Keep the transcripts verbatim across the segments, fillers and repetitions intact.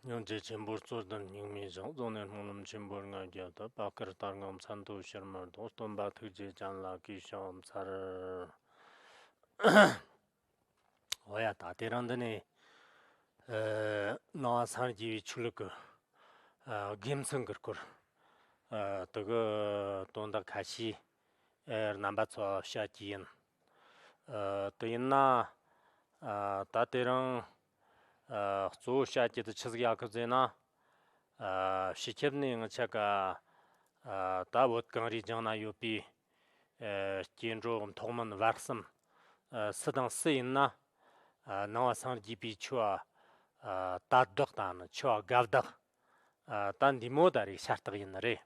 སྙིང་རྗེ་ཆེན་པོ་རྩོད་ལྡན་སྙིགས་མའི་ཞིང་། རྫོགས་ནས་སྨོན་ལམ་ཆེན་པོར་ང་རྒྱལ་དུ། བར་སྐབས་ལྟར་སྔོན་མཚན་ཐོས་ཕྱིར་མི་ལྡོག་སྟོན་པ་ཐུགས་རྗེ་ཅན་ལ་གུས་ཕྱག་འཚལ། འོ་ཡ། ད་དེ་རིང་འདི་ནས་ཨ་ནང་པ་སངས་རྒྱས་པའི་ཆོས་ལུགས་ཀྱི་ཨ་དགེ་མཚན་གྱི་སྐོར། ཨ་དེ་གི་དོན་དག་ཁ་ཤས་ཨ་རྣམ་པ་ཚོ་བཤད་ཀྱི་ཡིན། ཨ་དེ་ཡིན་ན་ཨ་ད་དེ་རིང་ཨ་གཙོ་བོ་བཤད་ཀྱི་དེ་ཆི་ཟིག་ཡོད་གི་ཟེར་ན། ཨ་སྤྱི་ཁྱབ་ནས་ང་ཆ་ག་ཨ་ད་བོད་གངས་རིའི་ལྗོངས་ན་ཡོད་པའི་ཨ་སྐྱེ་འགྲོ་མཐོང་མིན་བར་གསུམ། ཨ་སུ་དང་སུ་ཡིན་ན་ཨ་ནང་པ་སངས་རྒྱས་པའི་ཆོས་ཨ་དད་བདག་དང་ནི་ཆོས་དགའ་བདག་ཨ་ད་འདི་མོ་ད་རེས་ཤ་སྟག་ཡིན་ནི་རེད།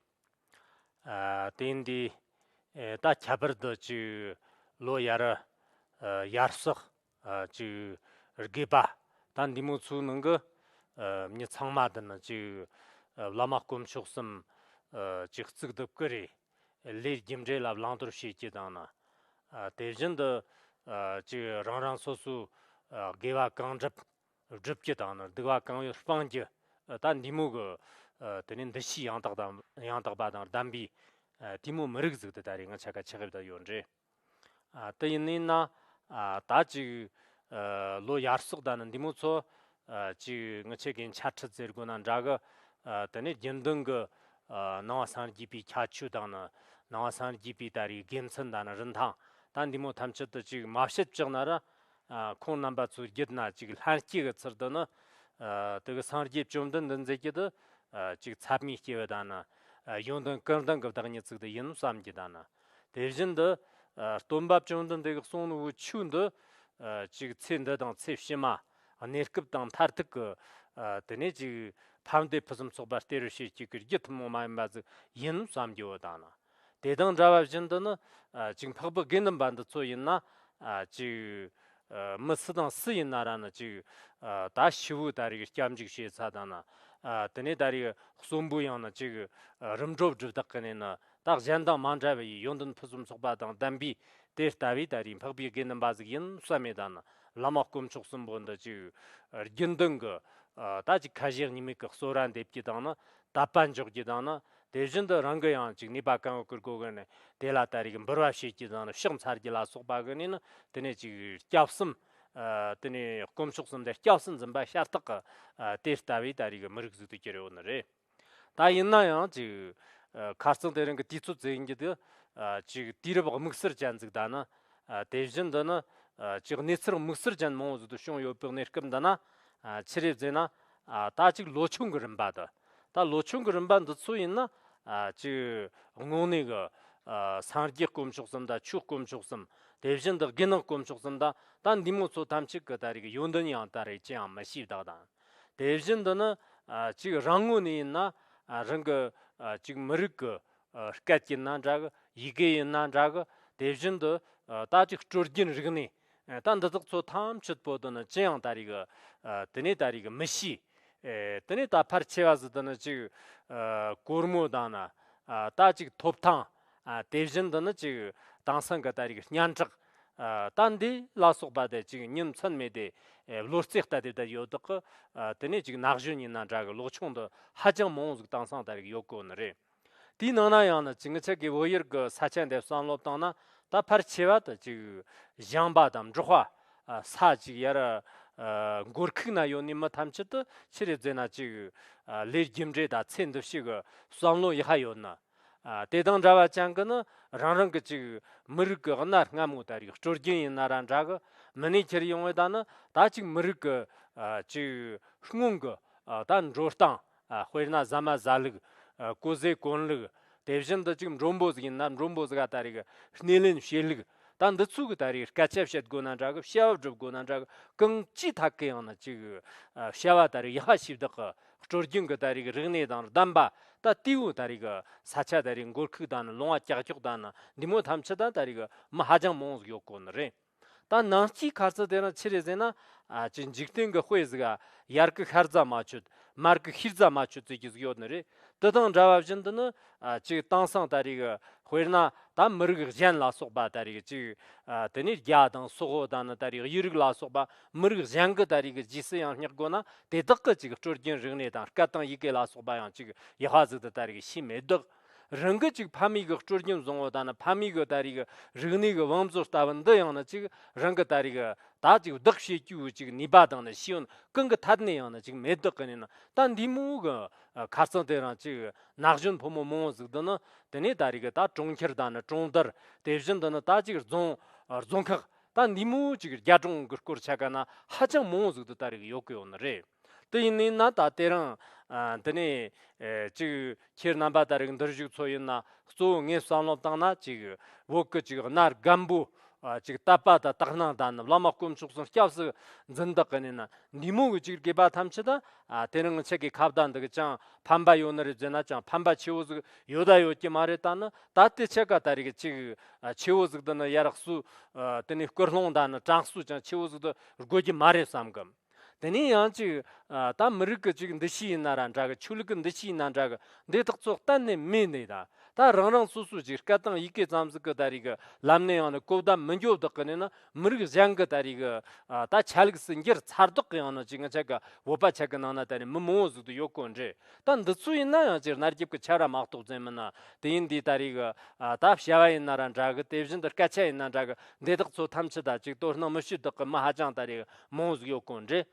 ཨ་དེ་ཡིན་དུས་ཨེ་ད་ཁྱད་པར་དུ་ཅིག་ལོ་ཡར་ཨ་ཡར་ཟག་ཨ་ཅིག་དགོས་པ་ད་འདི་མོ་ཚོའི་ནང་གི་ཨ་མྱི་ཚང་མ་དེ་ནི་ཅིག་ཨ་བླ་མ་དཀོན་མཆོག་གསུམ་ཨ་ཅིག་བརྩི་གི་འདུག་གི་རེད། ལས་རྒྱུ་འབྲས་ལ་བླང་དོར་བྱེད་ཀྱི་དང་ནི། ཨ་དེ་བཞིན་དུ་ཨ་ཅིག་རང་རང་སོ་སོའི་ཨ་དགེ་བ་གང་བསྒྲུབ་བསྒྲུབ་ཀྱི་དང་ནི། སྡིག་པ་གང་ཡོད་སྤང་རྒྱུ། ཨ་ད་འདི་མོ་གི་ཨ་དེ་ནས་འདུ་ཤེས་ཡང་དག་དང་ཡང་དག་པ་དང་ལྡན་པའི་ཨ་དེ་མོ་མི་རིགས་ཟིག་དེ་ད་རེས་ང་ཆ་ག་ཆགས་ཡོད་ད་ཡོད་རེད། ཨ་དེ་ཡིན་ནི་ན་ཨ་ད་ཅིག་ཨ་ལོ་ཡར་ཟག་ད་ནི་འདི་མོ་ཚོ་ཨ་ཅིག་ང་ཆ་གི་འཆད་ཁྲིད་ཟེར་དགོས་ན་འདྲ་གི། ཨ་དེ་ནས་རྒྱུན་ལྡན་གི་ཨ་ནང་པ་སངས་རྒྱས་པའི་ཁྱད་ཆོས་དང་ནི་ནང་པ་སངས་རྒྱས་པའི་ད་རེས་དགེ་མཚན་དང་ནི་རིན་ཐང་ད་འདི་མོ་ཐམས་ཅད་དུ་ཅིག་མ་བཤད་བཅུག་ན་ར། ཨ་ཁོང་རྣམ་པ་ཚོའི་རྒྱུད་ན་ཅིག་ལྷན་སྐྱེས་ཀྱི་ཚུལ་དུ་ནི། ཨ་དེ་གི་སངས་རྒྱས་བཅོམ་ལྡན་འདས་མཛད་རྒྱུ་དེ་ཨ་ཅིག་ཚད་མའི་སྐྱེས་བུ་དང་ནི། ཨ་ཡོན་ཏན་ཀུན་ལྡན་གྱི་བདག་ཉིད་ཅིག་དེ་ཡིན་བསམ་གྱི་དང་ནི། དེ་བཞིན་དུ་ཨ་སྟོན་པ་བཅོམ་ལྡན་འདས་ཀྱིས་གསུངས་ནུ་བོའི་ཆོས་འདི་ཨ་ཅིག་ཚེ་འདི་དང་ཚེ་ཕྱི་མ་གནས་སྐབས་དང་མཐར་ཐུག་གི་ཨ་དེ་ནས་ཅིག་ཕན་བདེ་ཕུན་སུམ་ཚོགས་པ་སྟེར་བའི་ཕྱིར་གྱི་རྒྱུ་ཐུན་མོང་མ་ཡིན་པ་ཟིག་ཡིན་བསམ་རྒྱུ་བོ་དང་ནི། དེ་དང་འདྲ་བ་བཞིན་དུ་ནི། ཨ་ཅིག་འཕགས་པའི་དགེ་འདུན་པ་འདི་ཚོ་ཡིན་ན། ཨ་ཅིག་ཨ་མི་སུ་དང་སུ་ཡིན་ན་ར་ནི་ཅིག་ཨ་ད་ཤི་བོའི་ད་རེས་སྐྱབས་འཇུག་བྱེད་ས་དང་ནི། ཨ་དེ་ནས་ད་རེས་གསོན་པོ་ཡང་ནི་ཅིག་ཨ་རིམ་གྲོ་སྒྲུབ་དག་གི་ནས་ནི་ད་གཞན་དང་མ་འདྲ་བའི་ཡོན་ཏན་ཕུན་སུམ་ཚོགས་པ་དང་ལྡན་པའི་དེ་ལྟ་བུའི་ད་རེས་འཕགས་པའི་དགེ་འདུན་པ་ཟིག་ཡིན་བསམ་མེད་དང་ནི། བླ་མ་དཀོན་མཆོག་གསུམ་པོ་འདི་ཅིག་ཨ་རྒྱུན་ལྡན་གི་ཨ་ད་ཅིག་ཁ་ཞེ་གཉིས་མེད་ཀྱི་གསོལ་ར་འདེབས་ཀྱི་དང་ནི། དད་པ་འཇོག་རྒྱུ་དང་ནི། དེ་བཞིན་དུ་རང་གི་ཡང་ཅིག་ནུས་པ་གང་ཡོད་ཀྱི་སྒོ་ནས་དེ་ལ་ད་རེས་འབུལ་བ་བྱེད་རྒྱུ་དང་ནི། ཕྱག་འཚལ་རྒྱུ་ལ་སོགས་པ་གི་ནི་ནི། དེ་ནས་ཅིག་སྐྱབས་གསུམ། ཨ་དེ་ནས་དཀོན་མཆོག་གསུམ་དེ་སྐྱབས་སུ་འཛིན་པ་ཤ་སྟག་གི་ཨ་དེ་ལྟ་བུའི་ད་རེས་མི་རིགས་ཟིག་ཏུ་གྱུར་ཡོད་ནི་རེད། ད་ཡིན་ན་ཡང་ཅིག་ཨ་ཁ་རྩང་དེ་རིང་གི་དུས་ཚོད་ཟེར་རྒྱུ་དེ་ཨ་ཅིག་དུས་རབས་དམིགས་བསལ་ཅན་ཟིག་ད་ནི། ཨ་དེ་བཞིན་དུ་ནི། ཨ་ཅིག་གནས་ཚུལ་དམིགས་བསལ་ཅན་མང་བོ་ཟིག་ཏུ་བྱུང་ཡོད་པའི་གནས་སྐབས་འདི་ན། ཨ་ཆི་རེད་ཟེར་ན། ཨ་ད་ཅིག་ལོ་ཆུང་གི་རིམ་པ་དེ། ད་ལོ་ཆུང་གི་རིམ་པ་འདི་ཚོ་ཡིན་ན། ཨ་ཅིག་དངོས་གནས་གི་ཨ་སངས་རྒྱས་དཀོན་མཆོག་གསུམ་དང་ཆོས་དཀོན་མཆོག་གསུམ། དེ་བཞིན་དུ་དགེ་སློང་དཀོན་མཆོག་གསུམ་དང་ད་འདི་མོ་ཚོ་ཐམས་ཅད་ཀྱི་ད་རེས་ཀྱི་ཡོན་ཏན་ཡང་ད་རེས་ཅི་ཡང་མི་ཤེས་བདག་དང་། དེ་བཞིན་དུ་ནི། ཨ་ཅིག་རང་ངོས་ནས་ཡིན་ན། ཨ་རང་གི་ཨ་ཅིག་མི་རིགས་ཀྱི་ཨ་སྐད་ཡིན་ན་འདྲ་གི། ཡི་གེ་ཡིན་ན་འདྲ་གི། དེ་བཞིན་དུ་ཨ་ད་ཅིག་སྲོལ་རྒྱུན་རིག་གནས། ཨ་ད་འདི་དག་ཚོ་ཐམས་ཅད་པོ་དེ་ནི་ཅི་ཡང་ད་རེས་གི། ཨ་དེ་ནས་ད་རེས་གི་མི་ཤེས། ཨེ་དེ་ནས་ད་ཕལ་ཆེ་བ་ཟིག་དེ་ནི་ཅིག་ཨ་སྒོར་མོ་དང་ནི། ཨ་ད་ཅིག་ཐོབ་ཐང་། ཨ་དེ་བཞིན་དུ་ནི་ཅིག་དེང་སང་གི་ད་རེས་གི་སྙན་གྲགས། ཨ་ད་འདི་ལ་སོགས་པ་དེ་ཅིག་ཉིན་མཚན་མེད་དེ། ཨེ་བློ་རྩེ་གཏད་དེ་བསྡད་ཡོད་དག་གི། ཨ་དེ་ནས་ཅིག་ན་གཞོན་ཡིན་ན་འདྲ་གི། ལོ་ཆུང་དུ་ཧ་ཅང་མང་བོ་ཟིག་དེང་སང་ད་རེས་ཡོད་གོ་ནི་རེད། དེའི་ནང་ན་ཡང་ནི་ཅིག་ང་ཆ་གི་བོད་ཡུལ་གི་ས་ཆ་འདི་བསམ་བློ་བཏང་ན། ད་ཕལ་ཆེ་བ་དེ་ཅིག་ཞིང་པ་དང་འབྲོག་པ། ཨ་ས་ཅིག་ཡར་ཨ་མགོ་ཁུག་ན་ཡོད་ནི་མི་ཐམས་ཅད་དེ་ཆི་རེད་ཟེར་ན། ཅིག་ཨ་ལས་རྒྱུ་འབྲས་དང་ཚེ་འདི་ཕྱི་གི་བསམ་བློ་ཡག་པ་ཡོད་ནི། ཨ་དེ་དང་འདྲ་བ་ཅན་གི་ནི་རང་རང་གི་ཅིག་མི་རིགས་ཀྱི་གནའ་སྔ་མོ་ད་རེས་སྲོལ་རྒྱུན་ཡིན་ན་ར་འདྲ་གི། མི་ནས་ཁྱེར་ཡོང་བའི་ད་ནི་ད་ཅིག་མི་རིགས་ཀྱི་ཨ་ཅིག་སྔོན་གྱི་ཨ་ད་འགྲོ་སྟངས། ཨ་དཔེར་ན་ཟ་མ་ཟ་ལུགས། ཨ་གོས་ཟས་གོན་ལུགས། དེ་བཞིན་དུ་ཅིག་མགྲོན་པོ་ཟིག་ཡིན་ན་མགྲོན་པོ་ཟིག་ག་ད་རེས་སྣེ་ལེན་བྱེད་ལུགས། ད་འདི་ཚོ་གི་ད་རེས་སྐད་ཆ་བཤད་དགོས་ན་འདྲ་གི། བྱ་བ་སྒྲུབ་དགོས་ན་འདྲ་གི། གང་ཅིའི་ཐད་ཀྱི་ཡང་ན་ཅིག་ཨ་བྱ་བ་ད་རེས་ཡག་པ་ཞིག་བདག་གི། སྲོལ་རྒྱུན་གྱི་ད་རེས་ཀྱི་རིག་གནས་དང་ལྡན་པ། ད་དེའུ་ད་རེས་ཀྱི་ས་ཆ་ད་རེས་མགོ་ཁུག་དང་ནི། ལུང་བ་ཀྱག་ཀྱོག་དང་ནི། འདི་མོ་ཐམས་ཅད་ད་ད་རེས་ཀྱི་མི་ཧ་ཅང་མང་ཟིག་ཡོད་གོ་ནི་རེད། ད་ནང་སྐྱིད་ཁ་རྩི་དེ་རང་ཆི་རེད་ཟེར་ན། ཨ་ཅིག་འཇིག་རྟེན་གྱི་དཔེ་ཟིག་ག་ཡར་གི་ཤར་རྫ་མ་ཆོད། མར་གི་ཤིར་རྫ་མ་ཆོད་ཟེར་གྱི་ཟིག་ཡོད་ནི་རེད། དེ་དང་འདྲ་བ་བཞིན་དུ་ནི། ཨ་ཅིག་དེང་སང་ད་རེས་ཀྱི་ དཔེར་ན་ད་མི་རིགས་གཞན་ལ་སོགས་པ་ད་རེས་ཅིག་ཨ་དེ་ནས་རྒྱ་དང་སོག་པོ་དང་ནི་ད་རེས་དབྱི་རིགས་ལ་སོགས་པ་མི་རིགས་གཞན་གྱི་ད་རེས་ཀྱི་རྗེས་སུ་ཡང་བསྙེག་དགོས་ན། དེ་དག་གི་ཅིག་སྲོལ་རྒྱུན་རིག་གནས་དང་སྐད་དང་ཡི་གེ་ལ་སོགས་པ་ཡང་ཅིག་ཡག་པ་ཟིག་ཏུ་ད་རེས་ཤེས་མེད་དག་རང་གི་ཅིག་ཕ་མེས་ཀྱི་སྲོལ་རྒྱུན་བཟང་བོ་དང་ནི་ཕ་མེས་ཀྱི་ད་རེས་ཀྱི་རིག་གནས་ཀྱི་བང་མཛོད་ལྟ་བུ་འདི་ཡང་ནི་ཅིག་རང་གི་ད་རེས་ཀྱི་ད་ཅིག་བདག་བྱེད་རྒྱུའི་ཅིག་ནུས་པ་དང་ནི་ཤེས་ཡོན་གང་གི་ཐད་ནས་ཡང་ནི་ཅིག་མེད་དག་གི་ནས་ན། ད་འདི་མོ་གི་ཁ་རྩང་དེ་རང་ཅིག་ན་གཞོན་ཕོ་མོ་མང་བོ་ཟིག་འདི་ནི་དེ་ནས་ད་རེས་ཀྱི་ད་གྲོང་ཁྱེར་དང་ནི་གྲོང་རྡལ། དེ་བཞིན་དུ་ནི་ད་ཅིག་རྫོང་རྫོང་ཁག་ད་འདི་མོ་ཅིག་རྒྱ་གྲོང་གི་སྐོར་ཆ་ག་ན་ཧ་ཅང་མང་བོ་ཟིག་ཏུ་ད་རེས་ཡོད་གི་ཡོད་ནི་རེད། དེ་ཡིན་ནི་ན་ད་དེ་རིང་ཨ་འདི་ནས་ཨེ་ཅིག་ཁྱེད་རྣམ་པ་ད་རེས་འདིར་བཞུགས་ཚོ་ཡིན་ན། གཙོ་བོ་ངས་བསམ་བློ་བཏང་ན་ཅིག་བོད་ཀྱི་ཅིག་གནའ་སྒམ་པོ་ཨ་ཅིག་དད་པ་དང་དག་སྣང་དང་ནི་བླ་མ་དཀོན་མཆོག་གསུམ་སྐྱབས་སུ་འཛིན་བདག་གི་ནི་ན་འདི་མོ་གི་ཅིག་དགེ་བ་ཐམས་ཅད་ད་ཨ་དེ་རིང་ངི་ཆ་གི་ཁ་བརྡ་འདི་གི་ཅང་ཕན་པ་ཡོད་ནི་རེད་ཟེར་ན་ཅང་ཕན་པ་ཆེ་བོ་ཟིག་ཡོད་ད་ཡོད་ཀྱི་མ་རེད། ད་ནི་ད་དེ་ཆ་ག་ད་རེས་ཀྱི་ཅིག་ཨ་ཆེ་བོ་ཟིག་ཏུ་ནི་ཡར་སུ་ཨ་དེ་ནས་སྐུལ་སློང་དང་ནི་དྲན་གསོ་ཅང་ཆེ་བོ་ཟིག་ཏུ་དགོས་ཀྱི་མ་རེད་བསམ་གི། དེ་ནས་ཡང་ཅིག་ཨ་ད་མི་རིགས་ཀྱི་ཅིག་འདུ་ཤེས་ཡིན་ན་ར་འདྲ་གི། ཆོས་ལུགས་ཀྱི་འདུ་ཤེས་ཡིན་ན་འདྲ་གི། འདི་དག་ཚོ་གཏན་ནས་མེད་ནས་ད་ད་རང་རང་སོ་སོ་ཅིག་སྐད་དང་ཡི་གེ་ཙམ་ཟིག་གི་ད་རེས་གི་ལམ་ནས་ཡང་ནི་གོ་བརྡ་མི་འགྱོ་བདག་གི་ནས་ན། མི་རིགས་གཞན་གི་ད་རེས་གི་ཨ་ད་ཆ་ལུགས་སུ་འགྱུར་ཚར་བདག་གི་ཡང་ན་ཅིག་ང་ཆ་གི་བོད་པ་ཆ་གི་ནང་ན་ད་རེས་མི་མང་བོ་ཟིག་ཏུ་ཡོད་གོ་འདྲ། ད་འདི་ཚོ་ཡིན་ན་ཡང་ཅིག་གནའ་རྒྱབ་ཀྱི་ཆ་ར་མ་གཏོགས་ཙམ་མིན་ན། དེ་ཡིན་དུས་ད་རེས་གི་ཨ་ད་བྱ་བ་ཡིན་ན་ར་འདྲ་གི། དེ་བཞིན་དུ་སྐད་ཆ་ཡིན་ན་འདྲ་གི། འདི་དག་ཚོ་ཐམས་ཅད་ད་ཅིག་དོ་སྣང་མི་བྱེད་བདག་གི་མི་ཧ་ཅང་ད་རེས་མང་བོ་ཟིག་ཡོད་གོ་འདྲ།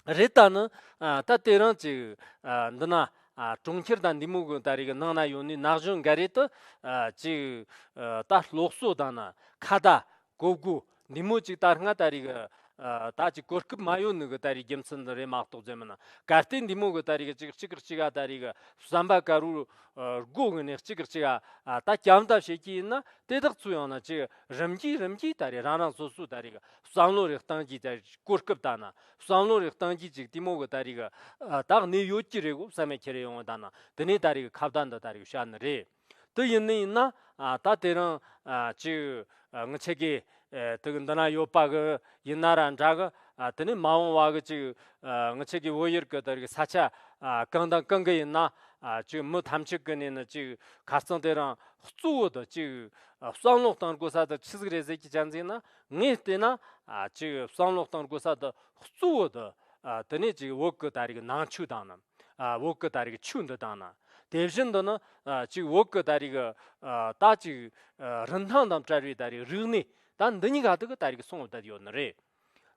རེད། ད་ནི་ཨ་ད་དེ་རིང་ཅིག་ཨ་འདི་ན་ཨ་གྲོང་ཁྱེར་དང་འདི་མོ་གི་ད་རེས་གི་ནང་ན་ཡོད་ནི་ན་གཞོན་འགའ་རེ་དུ་ཨ་ཅིག་ཨ་ད་སློབ་གསོ་དང་ན་ཁ་བརྡ་གོ་དགོས། འདི་མོ་ཅིག་ད་སྔ་ད་རེས་གི་ཨ་ད་ཅིག་གོ་སྐབས་མ་ཡོད་ནི་གི་ད་རེས་རྒྱུ་མཚན་འདི་རེད་མ་གཏོགས་ཙམ་མིན་ན། གལ་ཏེ་འདི་མོ་གི་ད་རེས་གི་ཅིག་གཅིག་གིས་གཅིག་ག་ད་རེས་གི་བསམ་པ་དཀར་བོ་ཨ་སྒོ་གི་ནས་གཅིག་གིས་གཅིག་ག་ཨ་ད་བྱམས་བརྡ་བྱེད་ཀྱི་ཡིན་ན། དེ་དག་ཚོ་ཡང་ན་ཅིག་རིམ་གྱིས་རིམ་གྱིས་ད་རེས་རང་རང་སོ་སོ་ད་རེས་གི་བསམ་བློ་རེ་གཏང་གྱིས་ད་གོ་སྐབས་ད་ན་བསམ་བློ་རེ་གཏང་གྱིས་ཅིག་དེ་མོ་གི་ད་རེས་གི་ཨ་ད་གནས་ཡོད་ཀྱི་རེད་གོ་བསམ་མེད་ཁྱེར་ཡོང་བ་ད་ན། དེ་ནས་ད་རེས་གི་ཁ་བརྡ་འདི་ད་རེས་གི་བྱ་ནི་རེད། དེ་ཡིན་ནི་ཡིན་ན་ཨ་ད་དེ་རིང་ཨ་ཅིག་ཨ་ངི་ཆ་གི་ཨ་དེ་གི་འདི་ན་ཡོད་པ་གི་ཡིན་ན་ར་འདྲ་གི། ཨ་དེ་ནས་མ་འོངས་བ་གི་ཅིག་ཨ་ངི་ཆ་གི་བོད་ཡུལ་གི་ད་རེས་གི་ས་ཆ་ཨ་གང་དང་གང་གི་ཡིན་ན་ཨ་ཅིག་མི་ཐམས་ཅད་གི་ནས་ནི་ཅིག་ཁ་རྩང་དེ་རིང་གཙོ་བོ་དུ་ཅིག་ཨ་བསམ་བློ་གཏང་དགོས་ས་དུ་ཆི་ཟིག་རེད་ཟེར་གྱི་ཅན་ཟིག་ན། ངས་བལྟས་ན་ཨ་ཅིག་བསམ་བློ་གཏང་དགོས་ས་དུ་གཙོ་བོ་དུ་ཨ་དེ་ནས་ཅིག་བོད་གི་ད་རེས་གི་ནང་ཆོས་དང་ན། ཨ་བོད་གི་ད་རེས་གི་ཆོས་འདི་དང་ན། དེ་བཞིན་དུ་ནི་ཨ་ཅིག་བོད་གི་ད་རེས་གི་ཨ་ད་ཅིག་ཨ་རིན་ཐང་དང་བྲལ་བའི་ད་རེས་རིག་གནས་ད་འདི་གཉིས་ཀ་དུ་གི་ད་རེས་གི་སོང་བསྡད་ཡོད་ནི་རེད།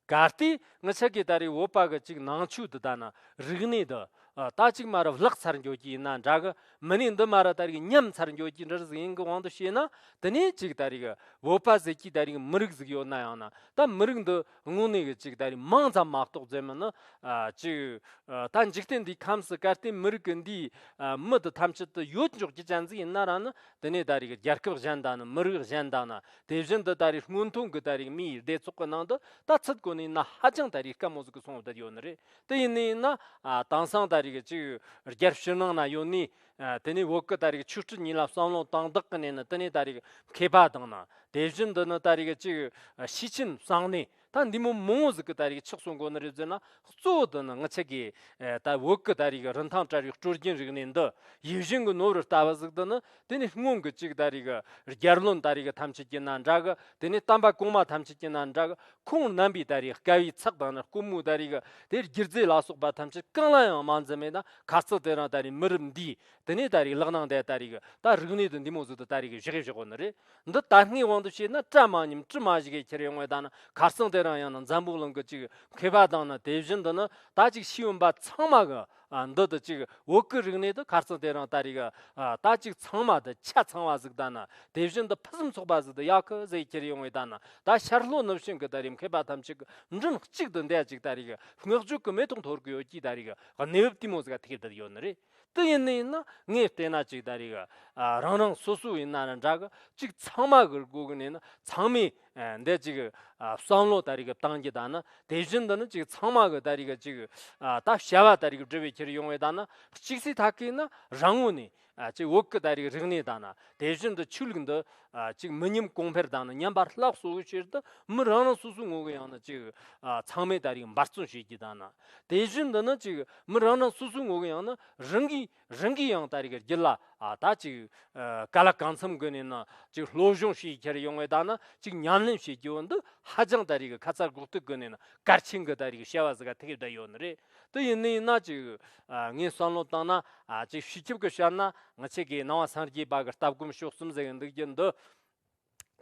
གལ་ཏེ་ངི་ཆ་གི་ད་རེས་བོད་པ་གི་ཅིག་ནང་ཆོས་འདི་ད་ན་རིག་གནས་འདི་ཨ་ད་ཅིག་མ་ར་བརླག་ཚར་འགྱོ་གི་ཡིན་ན་འདྲ་གི། མི་ནི་འདི་མ་ར་ད་རེས་གི་ཉམས་ཚར་འགྱོ་གི་འདྲ་ཟིག་ཡིན་གི་དབང་དུ་བྱས་ན། དེ་ནས་ཅིག་ད་རེས་གི་བོད་པ་ཟེར་གྱི་ད་རེས་གི་མི་རིགས་ཟིག་ཡོད་ན་ཡང་ན། ད་མི་རིགས་འདི་དངོས་གནས་གི་ཅིག་ད་རེས་མིང་ཙམ་མ་གཏོགས་ཙམ་མིན་ན། ཨ་ཅིག་ཨ་ད་འཇིག་རྟེན་འདིའི་ཁམས་སུ་གལ་ཏེ་མི་རིགས་གི་འདིའི་ཨ་མི་འདི་ཐམས་ཅད་དུ་ཡོད་འཇོག་གི་ཅན་ཟིག་ཡིན་ན་ར་ནི། དེ་ནས་ད་རེས་གི་རྒྱལ་ཁབ་གཞན་དང་ནི་མི་རིགས་གཞན་དང་ན། དེ་བཞིན་དུ་ད་རེས་སྔོན་ཐོན་གི་ད་རེས་མིའི་སྡེ་ཚོགས་གི་ནང་དུ་ད་ཚུད་དགོས་ནི་ཡིན་ན་ཧ་ཅང་ད་རེས་དཀའ་མོ་ཟིག་གི་སོང་བསྡད་ཡོད་ནི་རེད། དེ་ཡིན་ནི་ཡིན་ན་ཨ་དེང་སང་ད་རེས་གི་ཅིག་རྒྱལ་ཕྱི་ནང་ན་ཡོད་ནི། ཨ་དེ་ནས་བོད་གི་ད་རེས་གི་ཆོས་སྲིད་གཉིས་ལ་བསམ་བློ་བཏང་བདག་གི་ནས་ནི། དེ་ནས་ད་རེས་གི་མཁས་པ་དང་ན། དེ་བཞིན་དུ་ནི་ད་རེས་གི་ཅིག་ཤེས་ཆེན་གསང་གནས་ད་འདི་མོ་མང་བོ་ཟིག་གི་ད་རེས་གི་ཆགས་སོང་གོ་ནི་རེད་ཟེར་ན། གཙོ་བོ་དུ་ནི་ངི་ཆ་གི་ཨ་ད་བོད་གི་ད་རེས་གི་རིན་ཐང་བྲལ་བའི་སྲོལ་རྒྱུན་རིག་གནས་འདི་ཡིད་བཞིན་གི་ནོར་བུ་ལྟ་བུ་ཟིག་དུ་ནི། དེ་ནས་སྔོན་གི་ཅིག་ད་རེས་གི་རྒྱལ་བློན་ད་རེས་གི་ཐམས་ཅད་ཀྱི་ན་འདྲ་གི། དེ་ནས་དམ་པ་གོང་མ་ཐམས་ཅད་ཀྱི་ན་འདྲ་གི། ཁོང་རྣམ་པའི་ད་རེས་དཀའ་བའི་ཚེགས་དང་ནི་སྐུ་མོའི་ད་རེས་གི་དེ་རྒྱུ་རྫས་ལ་སོགས་པ་ཐམས་ཅད་གང་ལ་ཡང་མ་འཛེམ་མེད་ན། ཁ་རྩང་དེ་རིང་ད་རེས་མི་རབས་འདིས་དེ་ནས་ད་རེས་ལག་ནང་དེ་ད་རེས་གི་ད་རིག་གནས་དེ་འདི་མོ་ཟིག་ཏུ་ད་རེས་གི་བཞག་བཞག་གོ་ནི་རེད། འདི་ད་སྔའི་དབང་དུ་བྱས་ན་གྲ་མ་ཉམས་གྲི་མ་ཞིག་གི་ཁྱེར་ཡོང་བས། ད་ནི་ཁ་རྩང་དེ་རིང་ཡང་ན་འཛམ་བུ་གླིང་གི་ཅིག་མཁས་པ་དང་ནི། དེ་བཞིན་དུ་ནི་ད་ཅིག་ཤེས་ཡོན་པ་ཚང་མ་གི་ཨ་འདི་དུ་ཅིག་བོད་ཀྱི་རིག་གནས་དུ་ཁ་རྩང་དེ་རིང་ད་རེས་གི་ཨ་ད་ཅིག་ཚང་མ་དུ་ཆ་ཚང་བ་ཟིག་ད་ན། དེ་བཞིན་དུ་ཕུན་སུམ་ཚོགས་པ་ཟིག་དུ་ཡག་གི་ཟེར་ཁྱེར་ཡོང་བས། ད་ན་ད་ཤར་ལྷོ་ནུབ་བྱང་གི་ད་རེས་མཁས་པ་ཐམས་ཅད་ཀྱི་མགྲིན་གཅིག་ཏུ་འདི་ཅིག་ད་རེས་གི་བསྔགས་བརྗོད་ཀྱི་མེ་ཏོག་འཐོར་གི་ཡོད་ཀྱི་ད་རེས་གི་གནས་བབ་དེ་མོ་ཟིག་ག་ཐུག་གི་བསྡད་ཡོད་ནི་རེད། དེ་ཡིན་ནི་ཡིན་ན་ངས་བལྟས་ན་ཅིག་ད་རེས་གི་ཨ་རང་རང་སོ་སོ་ཡིན་ན་ར་འདྲ་གི། ཅིག་ཚང་མ་གི་སྒོ་གི་ནས་ནི་ཚང་མས་ཨ་འདི་ཅིག་ཨ་བསམ་བློ་ད་རེས་གི་བཏང་རྒྱུ་ད་ནི། དེ་བཞིན་དུ་ནི་ཅིག་ཚང་མ་གི་ད་རེས་གི་ཅིག་ཨ་ད་བྱ་བ་ད་རེས་གི་སྒྲུབ་པའི་ཁྱེར་ཡོང་བས། ད་ནི་གཅིག་སྲིད་ཐད་ཀའི་ནི་རང་ངོས་ནས་ ཨ་ཅིག་བོད་ཀྱི་ད་རིག་རིག་གནས་དང་ན། དེ་བཞིན་དུ་ཆོས་ལུགས་འདི་ཨ་ཅིག་མི་ཉམས་གོང་འཕེལ་དང་ན་ཉམས་པ་སླར་གསོ་བའི་ཆེད་དུ་མི་རང་རང་སོ་སོའི་ངོས་ཀྱི་ཡང་ན་ཅིག་ཨ་ཚང་མས་ད་རིག་འབད་བརྩོན་བྱེད་རྒྱུ་དང་ན། དེ་བཞིན་དུ་ནི་ཅིག་མི་རང་རང་སོ་སོའི་ངོས་ཀྱི་ཡང་ན་རང་གིས་རང་གིས་ཡང་ད་རིག་རྒྱུད་ལ་ཨ་ད་ཅིག་ཨ་ག་ལ་གང་འཚམ་གི་ནས་ན་ཅིག་སློབ་སྦྱོང་བྱེད་ཁྱེར་ཡོང་བའི་ད་ན་ཅིག་ཉམས་ལེན་བྱེད་རྒྱུ་འདི་ཧ་ཅང་ད་རིག་ཁ་ཚ་དགོས་གཏུག་གི་ནས་ན་གལ་ཆེན་གི་ད་རིག་བྱ་བ་ཟིག་ག་ཐུག་བསྡད་ཡོད་ནི་རེད། དེ་ཡིན་ནི་ཡིན་ན་ཅིག་ཨ་ངས་བསམ་བློ་བཏང་ན་ཨ་ཅིག་སྤྱི་ཁྱབ་ཀྱི་བཤད་ན་ང་ཆེ་གི་ནང་བ་སངས་རྒྱས་པ་གི་ལྟ་སྒོམ་སྤྱོད་གསུམ་ཟེར་གི་འདུག་རྒྱུ་འདི་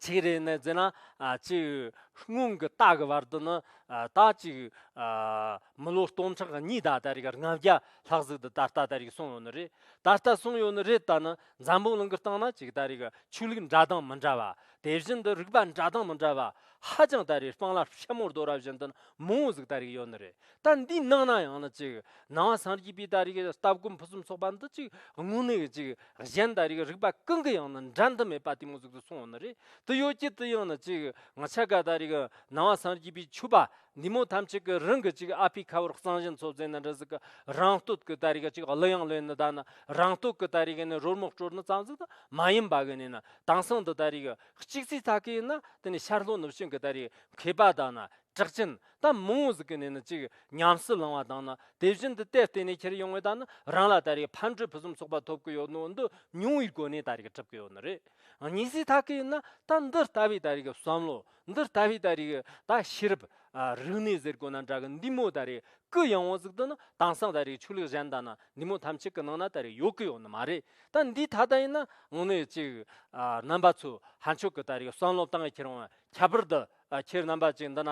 ཆི་རེད་ནས་ཟེར་ན། ཨ་ཅིག་སྔོན་གི་རྟ་གི་བར་དུ་ནི་ཨ་ད་ཅིག་ཨ་མི་ལོ་སྟོང་ཕྲག་གཉིས་དང་ད་རིག་ལྔ་བརྒྱ་ལྷག་ཟིག་ཏུ་ད་ལྟ་ད་རིག་སོང་ཡོད་ནི་རེད། ད་ལྟ་སོང་ཡོད་ནི་རེད། ད་ནི་འཛམ་བུ་གླིང་གི་སྟེང་ན་ཅིག་ད་རིག་ཆོས་ལུགས་འདྲ་དང་མི་འདྲ་བ། དེ་བཞིན་དུ་རིག་པ་འདྲ་དང་མི་འདྲ་བ་ཧ་ཅང་ད་རིག་སྤང་ལ་ཆེན་མོ་རྡོ་ར་བཞིན་དུ་མང་བོ་ཟིག་ད་རིག་ཡོད་ནི་རེད། ད་འདིའི་ནང་ན་ཡང་ན་ཅིག་ནང་བ་སངས་རྒྱས་པའི་ད་རིག་ལྟ་སྒོམ་ཕུན་སུམ་ཚོགས་པ་འདི་ཅིག་དངོས་གནས་ཅིག་གཞན་ད་རིག་རིག་པ་གང་གི་ཡང་ན་འགྲན་དུ་མེད་པ་དེ་མོ་ཟིག་ཏུ་སོང་ཡོད་ནི་རེད། དེ་ཡོད་ཀྱི་དེ་ཡང་ན་ཅིག་ང་ཆ་ག་ད་རིག་ནང་བ་སངས་རྒྱས་པའི་ཆོས་པ་འདི་མོ་ཐམས་ཅད་ཀྱི་རང་གི་ཅིག་ཨ་ཕའི་ཁ་བོར་གཙང་ཞིང་འཚོ་ཟེར་ན་འདྲ་ཟིག་གི་རང་བསྟོད་ཀྱི་ད་རིག་ཅིག་གླུ་དབྱངས་ལེན་ནི་ད་ན་རང་བསྟོད་ཀྱི་ད་རིག་ནི་རོལ་མོ་དཀྲོལ་ནི་ཙམ་ཟིག་ད་མ་ཡིན་པ་གི་ནས་ན། དེང་སང་འདི་ད་རིག་གཅིག་ཚིག་ཐག་གི་ཡིན་ན་དེ་ནས་ཤར་ལྷོ་ནུབ་བྱང་གི་ད་རིག་མཁས་པ་དང་ན་གྲགས་ཅན་ད་མང་བོ་ཟིག་གི་ནས་ནི་ཅིག་ཉམས་སུ་བླང་བ་དང་ན། དེ་བཞིན་དུ་དེ་བརྟེན་ནས་ཁྱེར་ཡོང་བའི་ད་ནི་རང་ལ་ད་རེས་ཕན་འབྲས་ཕུན་སུམ་ཚོགས་པ་ཐོབ་ཀྱི་ཡོད་ནོ་འདི་མྱོང་བའི་སྒོ་ནས་ད་རེས་གྲུབ་ཀྱི་ཡོད་ནི་རེད། གཉིས་སུ་ཐག་གི་ཡིན་ན་ད་འདི་ལྟ་བུའི་ད་རེས་ཀྱི་བསམ་བློ། འདི་ལྟ་བུའི་ད་རེས་ཀྱི་ད་ཤེས་རབ། ཨ་རིག་གནས་ཟེར་དགོས་ན་འདྲ་གི་འདི་མོ་ད་རེས་གུ་ཡངས་བོ་ཟིག་ཏུ་ནི་དེང་སང་ད་རེས་ཆོས་ལུགས་གཞན་དང་ན་འདི་མོ་ཐམས་ཅད་ཀྱི་ནང་ན་ད་རེས་ཡོད་ཀྱི་ཡོད་ནི་མ་རེད། ད་འདི་ད་ལྟ་ཡིན་ན་དངོས་གནས་ཅིག་ཨ་རྣམ་པ་ཚོ་ཕན་ཆོད་ཀྱི་ད་རེས་བསམ་བློ་བཏང་ཁྱེར་འོང་། ཁྱད་པར་དུ་ཨ་ཁྱེད་རྣམ་པ་ཅིག་འདི་ན་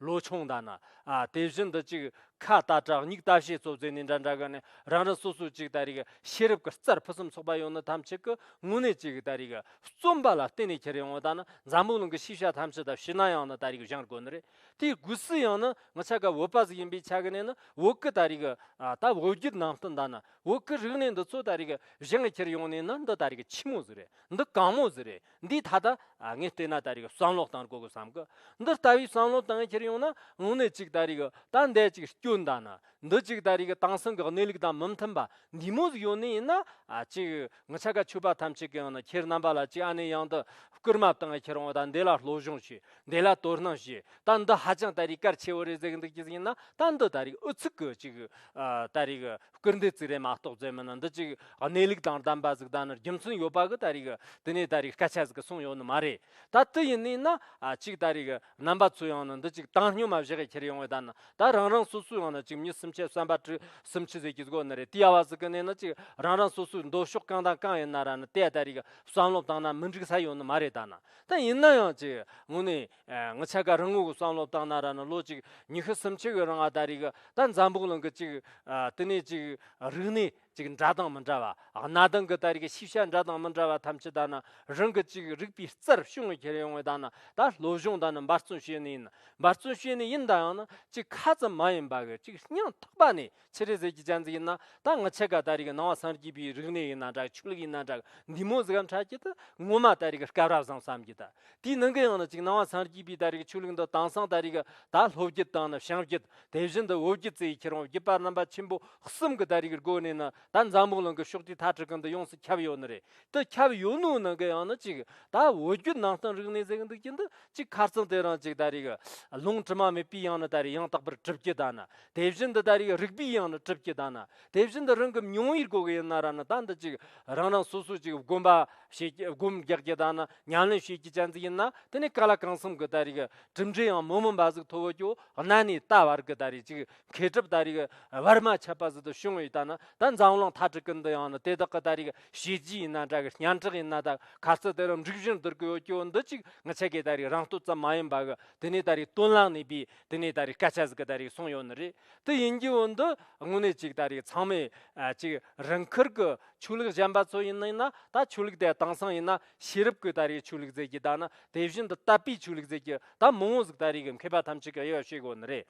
ལོ་ཆུང་ད་ན་ཨ་དེ་བཞིན་དུ་ཅིག་ཁ་ལྟ་གྲགས་མིག་ལྟ་ཤེས་ཚོ་ཟེར་ནས་འདྲ་འདྲ་གི་ནས་རང་རང་སོ་སོ་ཅིག་ད་རེས་ཤེས་རབ་ཀྱི་རྩལ་ཕུན་སུམ་ཚོགས་པ་ཡོད་ནི་ཐམས་ཅད་ཀྱི་དངོས་གནས་ཅིག་ད་རེས་རྩོམ་པ་ལ་བརྟེན་ནས་ཁྱེར་ཡོང་བ་ད་ནི་འཛམ་བུ་གླིང་གི་ཤེས་བྱ་ཐམས་ཅད་ད་ཕྱི་ན་ཡང་ནི་ད་རེས་སྦྱང་དགོས་ནི་རེད། དེའི་སྒོས་སུ་ཡང་ནི་ང་ཆ་ག་བོད་པ་ཟིག་ཡིན་པའི་ཆ་གི་ནས་ནི་བོད་ཀྱི་ད་རེས་ཨ་ད་བོད་བརྒྱུད་ནང་བསྟན་ད་ནི་བོད་ཀྱི་རིག་གནས་འདི་ཚོ་ད་རེས་སྦྱང་ཁྱེར་ཡོང་ནས་ནི་འདི་ད་རེས་ཆི་མོ་ཟིག་རེད། འདི་གང་མོ་ཟིག་རེད། འདི་ད་ལྟ་ཨ་ངས་བལྟས་ན་ད་རེས་བསམ་བློ་བཏང་དགོས་གི་བསམ་གི། འདི་ལྟ་བུའི་བསམ་བློ་བཏང་ཁྱེར་ཡོང་ན་དངོས་གནས་ཅིག་ད་རེས་ད་འདི་ཅིག་སྐྱོན་ད་ན་འདི་ཅིག་ད་རེས་དེང་སང་གི་གནས་ལུགས་དང་མི་མཐུན་པ་འདི་མོ་ཟིག་ཡོད་ནི་ཡིན་ན། ཨ་ཅིག་ང་ཆ་ག་ཆོས་པ་ཐམས་ཅད་ཀྱི་ཡང་ན་ཁྱེད་རྣམ་པ་ལ་ཅིག་ཨ་ནེ་ཡང་དུ་བསྐུལ་མ་བཏང་ཁྱེར་ཡོང་ད་འདི་ལ་སློབ་སྦྱོང་བྱེད། འདི་ལ་དོ་སྣང་བྱེད། ད་འདི་ཧ་ཅང་ད་རེས་གལ་ཆེ་བོ་རེད་ཟེར་གི་འདུག་རྒྱུ་ཡིན་ན། ད་འདི་ད་རེས་ཨུ་ཚུགས་གི་ཅིག་ཨ་ད་རེས་སྐུར་འདེབས་ཙིག་རེད་མ་གཏོགས་ཟེར་མིན་ན། འདི་ཅིག་གནས་ལུགས་དང་ལྡན་པ་ཟིག་དང་ནི་རྒྱུ་མཚན་ཡོད་པ་གི་ད་རེས་དེ་ནས་ད་རེས་སྐད་ཆ་ཟིག་གསུངས་ཡོད་ནི་མ་རེད། ད་དེ་ཡིན་ནི་ན་ཨ་ཅིག་ད་རེས་རྣམ་པ་ཚོ་ཡང་ནི་འདི་ཅིག་བཏང་སྙོམས་མ་བཞག་གི་ཁྱེར་ཡོང་བའི་ད་ནི་ད་རང་རང་སོ་སོའི་ཡང་ནི་ཅིག་མྱི་སུམ་ཆ་བསམ་པ་དྲུག་སུམ་ཅུ་ཟེར་གྱི་ཟིག་ནི་རེད། དེ་ཡ་བ་ཟིག་གི་ནས་ནི་ཅིག་རང་རང་སོ་སོའི་འདོད་ཕྱོགས་གང་དང་གང་ཡིན་ན་ར་ནི་དེ་ད་རེས་བསམ་བློ་བཏང་ན་མི་འགྲིག་ས་ཡོད་ནི་མ་རེད། ད་ནི་ད་ཡིན་ན་ཡང་ཅིག་དངོས་གནས། ཨ་ང་ཆ་ག་རང་ངོས་ཀྱི་བསམ་བློ་བཏང་ན་ར་ནི་ལོ་གཅིག་ཉི་ཤུ་སུམ་ཅུ་གི་རིང་ང་ད་རེས་གི་ད་འཛམ་བུ་གླིང་གི་ཅིག་ཨ་དེ་ནས་ཅིག་རིག་གནས་ཅིག་འདྲ་དང་མི་འདྲ་བ། གནའ་དེང་གི་ད་རེས་གི་ཤེས་བྱ་འདྲ་དང་མི་འདྲ་བ་ཐམས་ཅད་ད་ན་རང་གི་ཅིག་རིག་པའི་རྩལ་ཤུང་ངེ་ཁྱེར་ཡོང་བའི་ད་ན་ད་སློབ་སྦྱོང་ད་ནི་འབད་བརྩོན་བྱས་ནི་ཡིན། འབད་བརྩོན་བྱས་ནི་ཡིན། ད་ཡང་ན་ཅིག་ཁ་ཙམ་མ་ཡིན་པ་གི་ཅིག་སྙིང་ཐག་པ་ནས་ཆི་རེད་ཟེར་གྱི་ཅན་ཟིག་ཡིན་ན། ད་ང་ཆ་ག་ད་རེས་གི་ནང་བ་སངས་རྒྱས་པའི་རིག་གནས་ཡིན་ན་འདྲ། ཆོས་ལུགས་ཡིན་ན་འདྲ། འདི་མོ་ཟིག་ག་འཕྲད་ཀྱི་ད་ངོ་མ་ད་རེས་གི་སྐབས་ར་བཟང་བསམ་གྱི་ད། དེའི་ནང་གི་ཡང་ན་ཅིག་ནང་བ་སངས་རྒྱས་པའི་ད་རེས་ཆོས་ལུགས་འདི་དེང་སང་ད་རེས་ཀྱི་ད་ལྷོ་བརྒྱུད་དང་ནི་བྱང་བརྒྱུད། དེ་བཞིན་དུ་བོད་བརྒྱུད་ཟེར་ཁྱེར་འོང་བརྒྱུད་པ་རྣམ་པ་ཆེན་པོ་གསུམ་གྱི་ད་རེས་ཀྱི་སྒོ་ནས་ནི་ད་འཛམ་བུ་གླིང་གི་ཕྱོགས་དུས་མཐའ་དྲུག་གི་འདི་ཡོངས་སུ་ཁྱབ་ཡོད་ནི་རེད། དེ་ཁྱབ་ཡོད་ནོ་ནང་གི་ཡང་ན་ཅིག་ད་བོད་བརྒྱུད་ནང་བསྟན་རིག་གནས་ཟེར་གི་འདུག་རྒྱུ་འདི་ཅིག་ཁ་རྩང་དེ་རང་ཅིག་ད་རེས་ཀྱི་ལུང་དྲི་མ་མེད་པའི་ཡང་ན་ད་རེས་ཡང་དག་པར་གྲུབ་རྒྱུ་ད་ན། དེ་བཞིན་དུ་ད་རེས་ཀྱི་རིགས་པའི་ཡང་ན་གྲུབ་རྒྱུ་ད་ན། དེ་བཞིན་དུ་རང་གི་མྱོང་བའི་སྒོ་གི་ཡིན་ན་ར་ནི་ད་འདི་ཅིག་རང་རང་སོ་སོ་ཅིག་སྒོམ་པ་བྱེད་ཀྱི་སྒོམ་རྒྱག་རྒྱུ་དང་ན་ཉམས་ལེན་བྱེད་རྒྱུ་ཅན་ཟིག་ཡིན་ན། དེ་ནས་ག་ལ་གང་འཚམ་གི་ད་རེས་ཀྱི་གྲུབ་འབྲས་ཡང་མི་སྨིན་པ་ཟིག་ཐོབ་ཡོད་ཀྱོ། གནའ་ནས་ད་བར་གི་ད་རེས་ཅིག་མཁས་གྲུབ་ད་རེས་ཀྱི་བར་མ་ཆད་པ་ཟིག་ཏུ་བྱུང་ཡོད་ད་ན། ད་འཛམ་གླིང་མཐའ་དྲུག་གི་འདི་ཡང་ན་དེ་དག་གི་ད་རེས་ཀྱི་བྱས་རྗེས་ཡིན་ན་འདྲ་གི། སྙན་གྲགས་ཡིན་ན་ད་ཁ་རྩང་དེ་རང་འགྲིག་བཞིན་བསྡུར་གི་ཡོད་ཀྱོ། འདི་ཅིག་ང་ཆ་གི་ད་རེས་རང་བསྟོད་ཙམ་མ་ཡིན་པ་གི་དེ་ནས་ད་རེས་དོན་ལ་གནས་པའི་དེ་ནས་ད་རེས་སྐད་ཆ་ཟིག་གི་ད་རེས་གསུངས་ཡོད་ནི་རེད། དེ་ཡིན་གྱི་འོན་དུ་དངོས་གནས་ཅིག་ད་རེས་ཚང་མས་ཨ་ཅིག་རང་ཁུལ་གྱི་ཆོས་ལུགས་གཞན་པ་ཚོ་ཡིན་ན་ཡིན་ན་ད་ཆོས་ལུགས་དེ་དེང་སང་ཡིན་ན་ཤེས་རབ་ཀྱི་ད་རེས་ཆོས་ལུགས་ཟེར་གྱི་ད་ན། དེ་བཞིན་དུ་དད་པའི་ཆོས་ལུགས་ཟེར་གྱི་ད་མང་བོ་ཟིག་ད་རེས་ཀྱི་མཁས་པ་ཐམས་ཅད་ཀྱིས་དབྱེ་བ་ཕྱེ་གོ་ནི་རེད།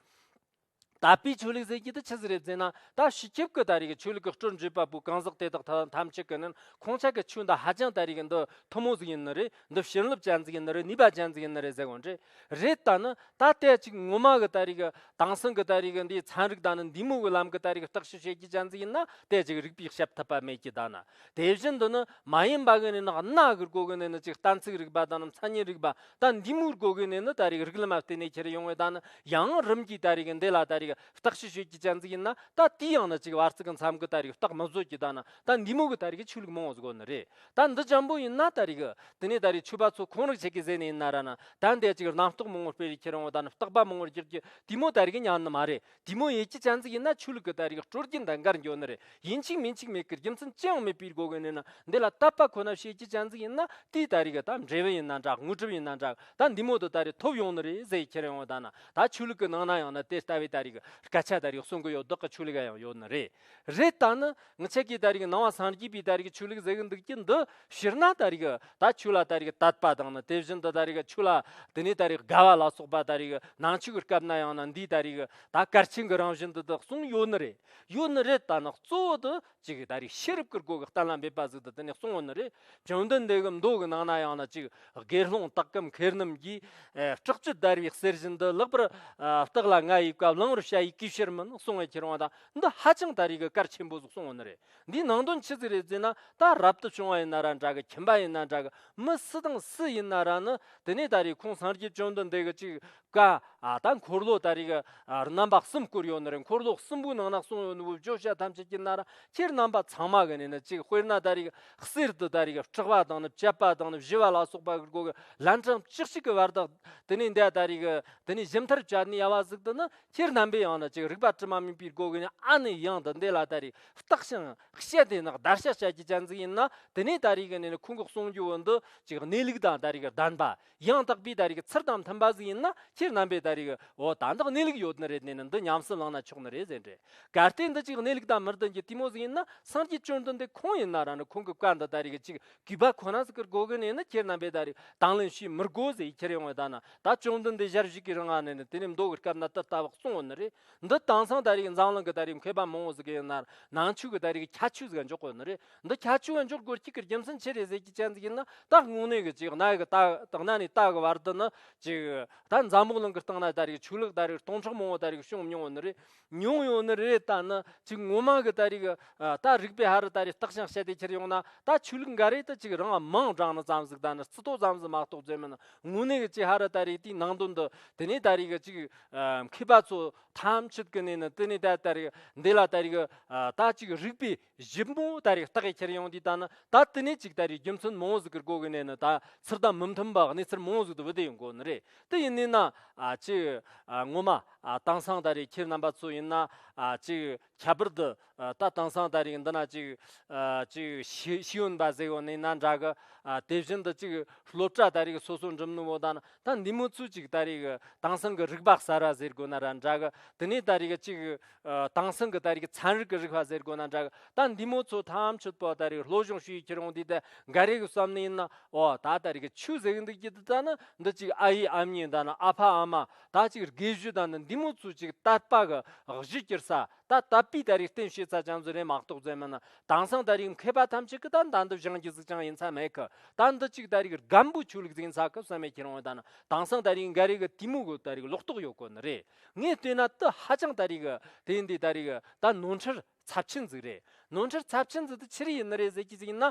དད་པའི་ཆོས་ལུགས་ཟེར་གྱི་དེ་ཆི་ཟིག་རེད་ཟེར་ན། ད་སྤྱི་ཁྱབ་ཀྱི་ད་རེས་ཀྱི་ཆོས་ལུགས་ཀྱི་སྲོལ་འབྱེད་པ་པོ་གང་ཟག་དེ་དག་ཐམས་ཅད་ཀྱི་ནང་ཁོང་ཅག་གི་ཆོས་འདི་ཧ་ཅང་ད་རེས་ཀྱི་འདི་ཐུན་མོང་ཟིག་ཡིན་ནི་རེད། འདི་བྱིན་རླབས་ཅན་ཟིག་ཡིན་ནི་རེད། ནུས་པ་ཅན་ཟིག་ཡིན་ནི་རེད་ཟེར་གོ་རེད། རེད་ད་ནི་ད་དེ་ཅིག་ངོ་མ་གི་ད་རེས་ཀྱི་དེང་སང་གི་ད་རེས་ཀྱི་འདིའི་ཚན་རིག་དང་ནི་འདི་མོ་གི་ལམ་གི་ད་རེས་ཀྱི་བརྟག་དཔྱད་བྱེད་རྒྱུ་ཅན་ཟིག་ཡིན་ན། དེ་ཅིག་རིགས་པས་དཔྱད་ཐུབ་པ་མེད་ཀྱི་ད་ནི། དེ་བཞིན་དུ་ནི་མ་ཡིན་པ་གི་ནི་ནག་སྣ་གི་སྒོ་གི་ནི་ནི་ཅིག་གཏན་ཚིགས་རིག་པ་དང་ནི་མཚན་ཉིད་རིག་པ་ད་འདི་མོའི་སྒོ་གི་ནི་ནི་ད་རེས་རིགས་ལམ་བརྟེན་ནས་ཁྱེར་ཡོང་བའི་ད་ནི་ཡང་རིམ་གྱིས་ད་རེས་ཀྱི་འདི་ལ་ད་རེས་ཀྱི་བརྟག་དཔྱད་བྱེད་རྒྱུ་ཅན་ཟིག་ཡིན་ན། ད་དེ་ཡང་ནི་ཅིག་བར་ཚིགས་ཀྱི་མཚམས་ཀྱི་ད་རེས་ཀྱི་བརྟག་མི་བཟོད་ཀྱི་ད་ནི་ད་འདི་མོ་གི་ད་རེས་ཀྱི་ཆོས་ལུགས་མང་བོ་ཟིག་ཡོད་ནི་རེད། ད་འདི་ཅན་པོ་ཡིན་ན་ད་རེས་ཀྱི་དེ་ནས་ད་རེས་ཆོས་པ་ཚོ་ཁོང་རང་ཆེད་ཀྱི་ཟེར་ནས་ཡིན་ན་ར་ནི་ད་འདི་ཅིག་རྣམ་རྟོག་མང་བོ་སྤེལ་རེ་ཁྱེར་ཡོང་བ་ད་ནི་བརྟག་པ་མང་བོར་འགྱུར་རྒྱུ་དེ་མོ་ད་རེས་ཀྱི་ཉན་ནི་མ་རེད། དེ་མོ་ཡེད་རྒྱུ་ཅན་ཟིག་ཡིན་ན་ཆོས་ལུགས་ཀྱི་ད་རེས་ཀྱི་སྲོལ་རྒྱུན་དང་འགལ་འགྱོ་ནི་རེད། ཡིན་གཅིག་མིན་གཅིག་མེད་ཀྱི་རྒྱུ་མཚན་ཅི་ཡང་མེད་པའི་སྒོ་གི་ནས་ན་འདི་ལ་དད་པ་ཁོ་ན་བྱེད་རྒྱུ་ཅན་ཟིག་ཡིན་ན། དེའི་ད་རེས་ཀྱི་ད་འབྲས་བུ་ཡིན་ན་འདྲ། དངོས་གྲུབ་ཡིན་ན་འདྲ། ད་འདི་མོ་དུ་ད་རེས་ཐོབ་ཡོང་ནི་རེད་ཟེར་ཁྱེར་ཡོང་བ་ད་ན། ད་ཆོས་ལུགས་ཀྱི་ནང་ན་ཡང་ན་དེ་ལྟ་བུའི་ད་རེས་ཀྱི་སྐད་ཆ་ད་རེས་གསུང་གི་ཡོད། བདག་གི་ཆོས་ལུགས་ཡང་ཡོད་ནི་རེད། རེད་ད་ནི་ངི་ཆ་གི་ད་རེས་ཀྱི་ནང་པ་སངས་རྒྱས་པའི་ད་རེས་ཀྱི་ཆོས་ལུགས་ཟེར་གི་འདུག་ཀྱི་འདི། སྤྱིར་ན་ད་རེས་ཀྱི་ད་ཆོས་ལ་ད་རེས་ཀྱི་དད་པ་དང་ནི། དེ་བཞིན་དུ་ད་རེས་ཀྱི་ཆོས་ལ་དེ་ནས་ད་རེས་དགའ་བ་ལ་སོགས་པ་ད་རེས་ཀྱི་ནང་ཆོས་ཀྱི་སྐབས་ན་ཡང་ན་འདིའི་ད་རེས་ཀྱི་ད་གལ་ཆེན་གྱི་རང་བཞིན་འདི་དག་གསུངས་ཡོད་ནི་རེད། ཡོད་ནི་རེད་ད་ནི། གཙོ་བོ་དུ་ཅིག་ད་རེས་ཤེས་རབ་ཀྱི་སྒོ་གི་གཏན་ལ་འབེབས་པ་ཟིག་ཏུ་དེ་ནས་གསུངས་ཡོད་ནི་རེད། བཅོམ་ལྡན་འདས་ཀྱི་མདོ་གི་ནང་ན་ཡང་ན་ཅིག་དགེ་སློང་དག་གམ་མཁས་རྣམས་ཀྱིས། ཨེ། སྲེག་བཅད་བརྡར་བའི་གསེར་བཞིན་དུ། ལེགས་པར་ཨ་བརྟགས་ལ་ང་ཡི་བཀའ། བླང་བར་བྱ་ཡི་གུས་ཕྱིར་མིན། གསུངས་པའི་ཁྱེར་འོང་དང་འདི་ཧ་ཅང་ད་རེས་ཀྱི་གལ་ཆེན་པོ་ཟིག་གསུངས་ཡོད་ནི་རེད། འདིའི་ནང་དོན་ཆི་ཟིག་རེད་ཟེར་ན། ད་རབ་ཏུ་བྱུང་བ་ཡིན་ན་ར་འདྲ་གི། ཁྱིམ་པ་ཡིན་ན་འདྲ་གི། མི་སུ་དང་སུ་ཡིན་ན་ར་ནི་དེ་ནས་ད་རེས་ཁོང་སངས་རྒྱས་བཅོམ་ལྡན་འདས་ཀྱི་ཅིག་བཀའ། ཨ། ད་འཁོར་ལོ་ད་རེས་ཀྱི་ཨ་རྣམ་པ་གསུམ་བསྐོར་ཡོད་ནི་རེད། འཁོར་ལོ་གསུམ་པོའི་ནང་ན་གསུངས་ཡོད་ནི་བོ་བརྗོད་བྱ་ཐམས་ཅད་ཀྱི་ན་ར། ཁྱེད་རྣམ་པ་ཚང་མ་གི་ནས་ནི་ཅིག་དཔེར་ན་ད་རེས་ཀྱི་གསེར་དུ་ད་རེས་ཀྱི་སྲེག་པ་དང་ནི་བཅད་པ་དང་ནི་བཞུ་བ་ལ་སོགས་པ་གི་སྒོ་གི་ལན་གྲངས་བཅུ་གཅིག་གི་བར་དག་དེ་ནས་འདི་ད་རེས་ཀྱི་དེ་ནས་ཞིབ་མཐར་བྱས་ནས་ཡ་བ་ཟིག་ཏུ་ནི། ཁྱེད་རྣམ་པས་ཡང་ན་ཅིག་རིག་པ་དྲི་མ་མེད་པའི་སྒོ་གི་ནས་ཨ་ནི་ཡང་དུ་འདི་ལ་ད་རེས་བརྟག་ཞིང་དཔྱད་དེ་ནི་བརྡར་ཤ་བྱ་རྒྱུ་ཅན་ཟིག་ཡིན་ན། དེ་ནས་ད་རེས་ཀྱི་ནས་ནི་ཁོང་གི་གསུང་རྒྱུ་བོ་འདི་ཅིག་གནས་ལུགས་དང་ད་རེས་ཀྱི་ལྡན་པ། ཡང་དག་པའི་ད་རེས་ཀྱི་ཚུལ་དང་མཐུན་པ་ཟིག་ཡིན་ན། ཁྱེད་རྣམ་པས་ད་རེས་ཀྱི་འོ་ད་འདི་གནས་ལུགས་ཡོད་ནི་རེད་ནས་ནི་འདི་ཉམས་སུ་བླངས་ན་ཆོག་ནི་རེད་ཟེར་རེད། གལ་ཏེ་འདི་ཅིག་གནས་ལུགས་དང་མི་ལྡན་གྱི་དེ་མོ་ཟིག་ཡིན་ན། སངས་རྒྱས་བཅོམ་ལྡན་འདས་ཁོང་ཡིན་ན་ར་ནི་ཁོང་གི་བཀའ་འདི་ད་རེས་ཀྱི་ཅིག་གུས་པ་ཁོ་ན་ཟིག་གི་སྒོ་གི་ནས་ནི་ཁྱེད་རྣམ་པས་ད་རེས་དང་ལེན་བྱེད་མི་དགོས་ཟེར་ཁྱེར་ཡོང་བ་ད་ན། ད་བཅོམ་ལྡན་འདས་ཞལ་བཞུགས་ཀྱི་རིང་ང་ནས་ནི་དེ་ནས་མདོ་གི་སྐབས་ན་དེ་ལྟ་བུ་གསུངས་ཡོད་ནི་རེད། འདི་དེང་སང་ད་རེས་འཛམ་གླིང་གི་ད་རེས་མཁས་པ་མང་བོ་ཟིག་གི་ཡིན་ན་ནང་ཆོས་ཀྱི་ད་རེས་ཀྱི་ཁྱད་ཆོས་ཟིག་འཇོག་གོ་ནི་རེད། འདི་ཁྱད་ཆོས་འཇོག་དགོས་རྒྱུ་གི་རྒྱུ་མཚན་ཆི་རེད་ཟེར་རྒྱུ་ཅན་ཟིག་ཡིན་ན། ད་དངོས་གནས་ཀྱི་ཅིག་གནའ་གི་ད་གནའ་ནས་ད་གི་བར་དུ་ནི་ཅིག་ད་འཛམ་བུ་གླིང་གི་སྟེང་ན་ད་རེས་ཆོས་ལུགས་ད་རེས་སྟོང་ཕྲག་མང་བོ་ད་རེས་བྱུང་མྱོང་བ་ནི་རེད། མྱོང་ཡོད་ནི་རེད། ད་ནི་ཅིག་ངོ་མ་གི་ད་རེས་ཀྱི་ཨ་ད་རིགས་པས་ཧ་རུ་ད་རེས་བརྟག་ཅིང་དཔྱད་དེ་ཁྱེར་ཡོང་ན། ད་ཆོས་ལུགས་འགའ་རེ་ད་ཅིག་རང་མིང་བགྲངས་ནི་ཙམ་ཟིག་ད་ནི་རྩིས་ཐོ་ཙམ་ཟིག་མ་གཏོགས་ཟེར་མིན། དངོས་གནས་ཀྱི་ཅིག་ཧ་རུ་ད་རེས་དེའི་ནང་དོན་འདི་དེ་ནས་ད་རེས་ཀྱི་ཅིག་ཨ་མཁས་པ་ཚོ་ཐམས་ཅད་ཀྱི་ནས་ནི་དེ་ནས་ད་ད་རེས་འདི་ལ་ད་རེས་ཨ་ད་ཅིག་རིགས་པས་ཞིབ་མོ་ད་རེས་བརྟག་གི་ཁྱེར་ཡོང་དུས་ད་ནི། ད་དེ་ནས་ཅིག་ད་རེས་རྒྱུ་མཚན་མང་བོ་ཟིག་གི་སྒོ་གི་ནས་ནི་ད་ཚུལ་དང་མི་མཐུན་པ་གནས་ཚུལ་མང་བོ་ཟིག་ཏུ་བུད་དེ་ཡོང་གོ་ནི་རེད། དེ་ཡིན་ནི་ན་ཨ་ཅིག་ཨ་ངོ་མ་ཨ་དེང་སང་ད་རེས་ཁྱེད་རྣམ་པ་ཚོ་ཡིན་ན་ཨ་ཅིག་ཁྱད་པར་དུ་ཨ་ད་དེང་སང་ད་རེས་འདི་ན་ཅིག་ཨ་ཅིག་ཤེས་ཤེས་ཡོན་པ་ཟེར་གོ་ནི་ན་འདྲ་གི། ཨ་དེ་བཞིན་དུ་ཅིག་སློབ་གྲྭ་ད་རེས་སོ་སོ་འགྲིམ་ནི་བོ་ད་ནི། ད་འདི་མོ་ཚོས་ཅིག་ད་རེས་དེང་སང་གི་རིག་པ་གསར་བ་ཟེར་དགོས་ན་ར་འདྲ་གི། དེ་ནས་ད་རེས་ཅིག་ཨ་དེང་སང་གི་ད་རེས་ཚན་རིག་གི་རིག་པ་ཟེར་དགོས་ན་འདྲ་གི། ད་འདི་མོ་ཚོ་ཐམས་ཅད་པོ་ད་རེས་སློབ་སྦྱོང་བྱེད་ཁྱེར་ཡོང་དུས་ད་འགའ་རེ་གི་བསམ་ནི་ཡིན་ན། འོ་ད་ད་རེས་ཆོས་ཟེར་གི་འདུག་གི་འདུག་ད་ནི་འདི་ཅིག་ཨ་ཡེ་ཨ་མྱེས་ད་ནི་ཨ་ཕ་ཨ་མ། ད་ཅིག་དགེ་བཤེས་ད་ནི་འདི་མོ་ཚོས་ཅིག་དད་པ་གི་གཞི་གྱུར་ས། ད་དད་པའི་ད་རེས་རྟེན་བྱེད་ས་ཅན་ཟིག་རེད་མ་གཏོགས་ཟེར་མིན་ན། དེང་སང་ད་རེས་མཁས་པ་ཐམས་ཅད་ཀྱིས་ད་ད་འདི་སྦྱང་རྒྱུ་ཟིག་ཅང་ཡིན་ས་མེད་གི། ད་འདི་ཅིག་ད་རེས་རྒན་པོ་ཆོས་ལུགས་ཟིག་ཡིན་ས་གི་བསམ་མེད་ཁྱེར་འོང་ད་ནི། དེང་སང་ད་རེས་འགའ་རེ་གི་དེ་མོ་གི་ད་རེས་ལོག་རྟོག་ཡོད་གོ་ནི་རེད། ངས་བལྟས་ན་དེ་ཧ་ཅང་ད་རེས་གི་དེ་འདི་ད་རེས་གི་ད་ནོར་འཁྲུལ་ཚབས་ཆེན་ཟིག་རེད། ནོར་འཁྲུལ་ཚབས་ཆེན་ཟིག་དེ་ཆི་རེད་ཡིན་ནི་རེད་ཟེར་རྒྱུ་ཟིག་ཡིན་ན།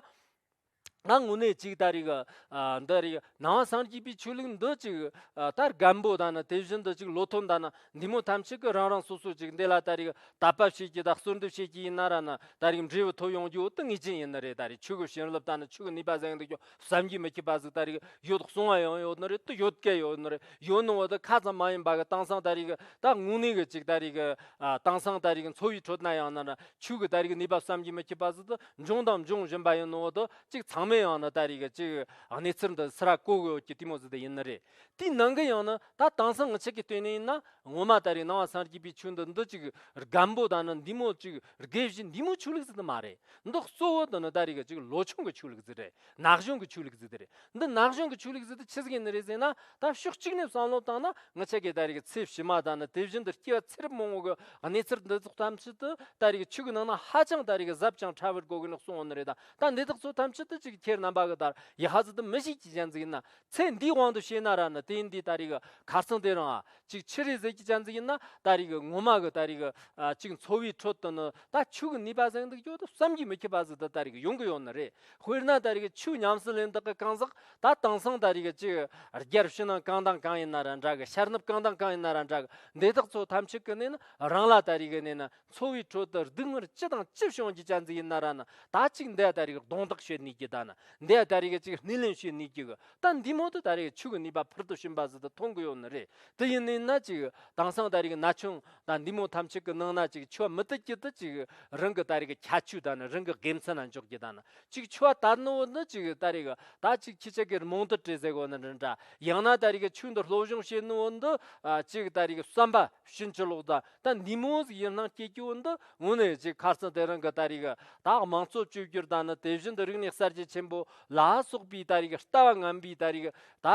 ང་དངོས་གནས་ཅིག་ད་རེས་གི་ཨ་འདི་རེས་ནང་པ་སངས་རྒྱས་པའི་ཆོས་ལུགས་འདི་ཅིག་ཨ་ད་རྒན་པོ་ད་ནི་དེ་བཞིན་དུ་ཅིག་ལོ་ཐོན་ད་ནི་འདི་མོ་ཐམས་ཅད་ཀྱིས་རང་རང་སོ་སོ་ཅིག་འདི་ལ་ད་རེས་དད་པ་བྱེད་ཀྱི་ད་གསོལ་འདེབས་བྱེད་ཀྱི་ཡིན་ན་ར་ནི། ད་རེས་འབྲས་བུ་ཐོབ་ཡོང་རྒྱུ་དེ་ངེས་ཅན་ཡིན་ནི་རེད། ད་རེས་ཆོས་ཀྱི་བྱིན་རླབས་ད་ནི་ཆོས་ཀྱི་ནུས་པ་ཟེར་འདུག་ཀྱང་བསམ་གྱིས་མི་ཁྱབ་པ་ཟིག་ད་རེས་ཡོད་གསུང་བ་ཡང་ཡོད་ནི་རེད། དེ་ཡོད་སྐད་ཡོད་ནི་རེད། ཡོད་ནི་བོ་དེ་ཁ་ཙམ་མ་ཡིན་པ་གི་དེང་སང་ད་རེས་གི་ད་དངོས་གནས་གི་ཅིག་ད་རེས་གི་ཨ་དེང་སང་ད་རེས་གི་འཚོ་བའི་ཁྲོད་ན་ཡང་ན་ར་ཆོས་ཀྱི་ད་རེས་གི་ནུས་པ་བསམ་གྱིས་མི་ཁྱབ་པ་ཟིག་དེ་འབྱུང་དང་འབྱུང་བཞིན་པ་ཡིན་ནོ་དེ་ཅིག་ཚང་མས་ ཡང་ན་ད་རེས་ཀྱི་ཅིག་གནས་ཚུལ་འདི་སུ་ར་གོ་གི་ཡོད་ཀྱི་དེ་མོ་ཟིག་དེ་ཡིན་ནི་རེད། དེའི་ནང་གི་ཡང་ན་ད་དེང་སང་ང་ཆ་གི་སྟེང་ནས་ཡིན་ན་ངོ་མ་ད་རེས་ནང་པ་སངས་རྒྱས་པའི་ཆོས་འདི་འདི་ཅིག་རྒན་པོ་ད་ནི་འདི་མོ་ཅིག་དགེ་བཞིན་འདི་མོ་ཆོས་ལུགས་ཟིག་དེ་མ་རེད། འདི་གཙོ་བོ་དེ་ནི་ད་རེས་ཀྱི་ཅིག་ལོ་ཆུང་གི་ཆོས་ལུགས་ཟིག་རེད། ན་གཞོན་གྱི་ཆོས་ལུགས་ཟིག་དེ་རེད། འདི་ན་གཞོན་གྱི་ཆོས་ལུགས་ཟིག་དེ་ཆི་ཟིག་ཡིན་ནི་རེད་ཟེར་ན། ད་ཕྱོགས་གཅིག་ནས་བསམ་བློ་བཏང་ན་ང་ཆ་གི་ད་རེས་ཀྱི་ཚེ་ཕྱི་མ་ད་ནི་དེ་བཞིན་དུ་སྐྱེ་བ་ཚེ་རབས་མང་བོ་གི་གནས་ཚུལ་འདི་ཚོ་ཐམས་ཅད་དུ་ད་རེས་ཀྱི་ཆོས་ཀྱི་ནང་ན་ཧ་ཅང་ད་རེས་ཀྱི་གཟབ་ཅིང་ཕྲ་བར་གོ་གི་ནོ་གསུངས་ཡོད་ནི་རེད། ད་ད་འདི་དག་ཚོ་ཐམས་ཅད་དུ་ཅིག་ཁྱེད་རྣམ་པ་གི་ད་ཡ་ཧ་ཟིག་དེ་མི་ཤེས་ཀྱི་ཅན་ཟིག་ཡིན་ན། ཚེ་འདིའི་དབང་དུ་བྱས་ན་ར་ནི་དེ་འདི་ད་རེས་ཀྱི་ཁ་སང་དེ་རང་ཨ་ཅིག་ཆི་རེད་ཟེར་གྱི་ཅན་ཟིག་ཡིན་ན། ད་རེས་ཀྱི་ངོ་མ་གི་ད་རེས་ཀྱི་ཨ་ཅིག་འཚོ་བའི་ཁྲོད་དུ་ནི་ད་ཆོས་ཀྱི་ནུས་པ་ཟེར་འདུག་རྒྱུ་དེ་བསམ་གྱིས་མི་ཁྱབ་པ་ཟིག་དེ་ད་རེས་ཀྱི་ཡོང་གི་ཡོད་ནི་རེད། དཔེར་ན་ད་རེས་ཀྱི་ཆོས་ཉམས་སུ་ལེན་བདག་གི་གང་ཟག་ད་དེང་སང་ད་རེས་ཀྱི་ཅིག་རྒྱལ་ཕྱི་ནང་གང་དང་གང་ཡིན་ན་ར་འདྲ་གི། ཤར་ནུབ་གང་དང་གང་ཡིན་ན་ར་འདྲ་གི། འདི་དག་ཚོ་ཐམས་ཅད་ཀྱི་ནི་ནི་རང་ལ་ད་རེས་ཀྱི་ནི་ནི་འཚོ་བའི་ཁྲོད་དུ་སྡུག་བསྔལ་ཅི་དང་ཅི་བྱུང་གི་ཅན་ཟིག་ཡིན་ན་ར་ནི། ད་ཅིག་འདི་ད་རེས་ཀྱི་རྡུང་རྡེག་བྱེད་ནུས་ཀྱི་ད་ནི། འདི་ད་རེས་ཀྱི་ཅིག་སྣེ་ལེན་བྱེད་ནུས་ཀྱི་གི། ད་འདི་མོ་དེ་ད་རེས་ཆོས་ཀྱི་ནུས་པ་ཕུལ་དུ་ཕྱིན་པ་ཟིག་དེ་མཐོང་གི་ཡོད་ནི་རེད། དེ་ཡིན་ནི་ན་ཅིག་དེང་སང་ད་རེས་ཀྱི་ན་ཆུང་ད་འདི་མོ་ཐམས་ཅད་ཀྱི་ནང་ན་ཅིག་ཆོས་མི་དད་ཀྱི་དེ་ཅིག་རང་གི་ད་རེས་ཀྱི་ཁྱད་ཆོས་ད་ནི་རང་གི་དགེ་མཚན་ན་འཇོག་གི་ད་ནི། ཅིག་ཆོས་དད་ནི་བོ་ནི་ཅིག་ད་རེས་ཀྱི་ད་ཅིག་ཁྱི་ཆ་གི་རྨོངས་དད་རེད་ཟེར་གོ་ནི་འདྲ་འདྲ། ཡང་ན་ད་རེས་ཀྱི་ཆོས་འདི་སློབ་སྦྱོང་བྱེད་ནི་བོ་འདི་ཨ་ཅིག་ད་རེས་ཀྱི་བསམ་པ་ཕྱིན་ཅི་ལོག་ད་ད་འདི་མོ་ཟིག་ཡིན་སྣང་སྐྱེ་རྒྱུ་བོ་འདི་དངོས་གནས་ཅིག་ཁ་སང་དེ་རིང་གི་ད་རེས་ཀྱི་ད་དམངས་གཙོ་བཅོས་བསྒྱུར་ད་ནི་དེ་བཞིན་དུ་རིག་གནས་གསར་བརྗེ་ཆེན་པོ་ལ་སོགས་པའི་ད་རེས་ཀྱི་ལྟ་བ་ངན་པའི་ད་རེས་ཀྱི་ད་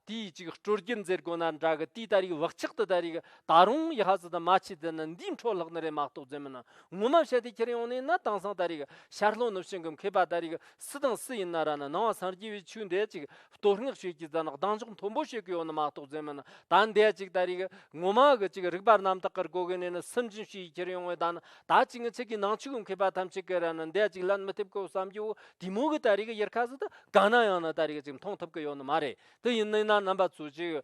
དེའི་ཅིག་སྲོལ་རྒྱུན་ཟེར་དགོས་ན་འདྲ་གི། དེའི་ད་རེས་བག་ཆགས་དེ་ད་རེས་ད་རུང་ཡ་ཧ་ཟི་ད་མ་ཆད་དེ་ནི་འདིའི་འཕྲོ་ལྷག་ནི་རེད་མ་གཏོགས་ཟེར་མིན་ན། ངོ་མ་བཤད་དེ་ཁྱེར་ཡོང་ནས་ན་དེང་སང་ད་རེས་ཤར་ལྷོ་ནུབ་བྱང་གི་མཁས་པ་ད་རེས་སུ་དང་སུ་ཡིན་ན་ར་ནི་ནང་པ་སངས་རྒྱས་པའི་ཆོས་འདི་ཅིག་བསྟོད་བསྔགས་བྱེད་ཀྱི་ད་ནི་གདེང་འཇོག་མཐོན་པོ་བྱེད་ཀྱི་ཡོད་ནི་མ་གཏོགས་ཟེར་མིན་ན། ད་འདི་ཅིག་ད་རེས་ངོ་མ་གི་ཅིག་རིག་པ་རྣམ་དག་གི་སྒོ་གི་ནས་ནི་སུན་འབྱིན་བྱེད་ཁྱེར་ཡོང་བས། ད་ནི་ད་ཅིག་ངི་ཆ་གི་ནང་ཆོས་གི་མཁས་པ་ཐམས་ཅད་ཀྱི་ར་ནི་འདི་ཅིག་ལན་མི་ཐེབས་གོ་བསམ་རྒྱུ་དེ་མོ་གི་ད་རེས་ཀྱི་ཡུལ་ཁ་ཟིག་ད་གང་ན་ཡང་ན་ད་རེས་ཅིག་མཐོང་ཐུབ་ཀྱི་ཡོད་ནི་མ་རེད། དེ་ཡིན་ནི་ན་རྣམ་པ་ཚོ་ཅིག་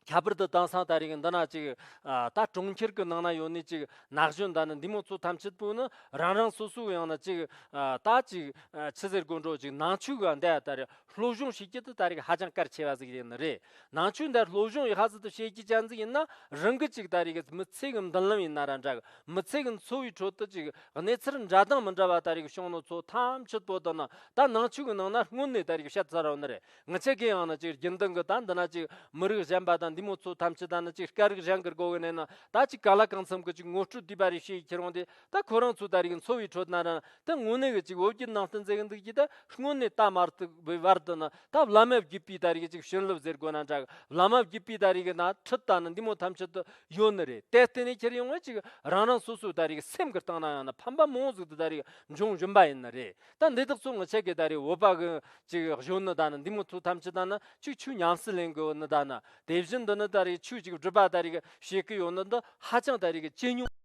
ཁྱད་པར་དུ་དེང་སང་ད་རེས་འདི་ན་ཅིག་ཨ་ད་གྲོང་ཁྱེར་གྱི་ནང་ན་ཡོད་ནི་ཅིག་ན་གཞོན་ད་ནི་འདི་མོ་ཚོ་ཐམས་ཅད་པོ་ནི་རང་རང་སོ་སོའི་ཡང་ན་ཅིག་ཨ་ད་ཅིག་ཨ་ཆི་ཟེར་དགོས་འགྲོ། ཅིག་ནང་ཆོས་ག་འདི་ད་རེས་སློབ་སྦྱོང་བྱེད་རྒྱུ་དེ་ད་རེས་ཧ་ཅང་གལ་ཆེ་བ་ཟིག་ཡིན་ནི་རེད། ནང་ཆོས་འདི་སློབ་སྦྱོང་ཡག་ཟིག་ཏུ་བྱེད་རྒྱུ་ཅན་ཟིག་ཡིན་ན། རང་གི་ཅིག་ད་རེས་མི་ཚེ་གི་མདུན་ལམ་ཡིན་ན་ར་འདྲ་གི། མི་ཚེ་གི་འཚོ་བའི་ཁྲོད་དུ་ཅིག་གནས་ཚུལ་འདྲ་དང་མི་འདྲ་བ་ད་རེས་བྱུང་ནོ་ཚོ་ཐམས་ཅད་པོ་དེ་ནི་ད་ནང་ཆོས་གི་ནང་ན་སྔོན་ནས་ད་རེས་བཤད་ཚར་བ་ནི་རེད། ང་ཆ་གི་ཡང་ན་ཅིག་རྒྱུན་ལྡན་གི་ད་འདི་ན་ཅིག་མི་རིགས་གཞན་པ་དང་འདི་མོ་ཚོ་ཐམས་ཅད་ད་ནི་ཅིག་སྐད་རིགས་གཞན་གི་སྒོ་གི་ནས་ནི་ད་ཅིག་ག་ལ་གང་འཚམ་གི་ཅིག་ངོ་སྤྲོད་བསྡུས་པ་རེ་བྱེད་ཁྱེར་འོང་དེ། ད་ཁོ་རང་ཚོ་ད་རེས་འཚོ་བའི་ཁྲོད་ན་ར་ད་དངོས་གནས་གི་ཅིག་བོད་བརྒྱུད་ནང་བསྟན་ཟེར་གི་འདུག་ཅིག་ད་སྔོན་ནས་ད་མར་ཐུག་པའི་བར་དུ་ན་ད་བླ་མ་བརྒྱུད་པའི་ད་རེས་ཅིག་བྱིན་རླབས་ཟེར་དགོས་ན་འདྲ་གི། བླ་མ་བརྒྱུད་པའི་ད་རེས་ན་ཁྲིད་ད་ནི་འདི་མོ་ཐམས་ཅད་དུ་ཡོད་ནི་རེད། དེ་བརྟེན་ནས་ཁྱེར་ཡོང་བ་ཅིག་རང་རང་སོ་སོའི་ད་རེས་སེམས་ཀྱི་སྟེང་ན་ཡང་ན་ཕན་པ་མང་ཟིག་ཏུ་ད་རེས་འབྱུང་བཞིན་པ་ཡིན་ནི་རེད། ད་འདི་དག་ཚོ་ང་ཆ་གི་ད་རེས་བོད་པ་གི་ཅིག་གཞོན་ནུ་ད་ནི་འདི་མོ་ཚོ་ཐམས་ཅད་ད་ནི་ཅིག་ཆོས་ཉམས་སུ་ལེན་གི་ཡོད་ནི་ད་ནི། དེ་བཞིན་དུ་ནི་ད་རེས་ཆོས་ཅིག་སྒྲུབ་པ་ད་རེས་བྱེད་གི་ཡོད་ནི་འདི་ཧ་ཅང་ད་རེས་ཇེ་ཉུང་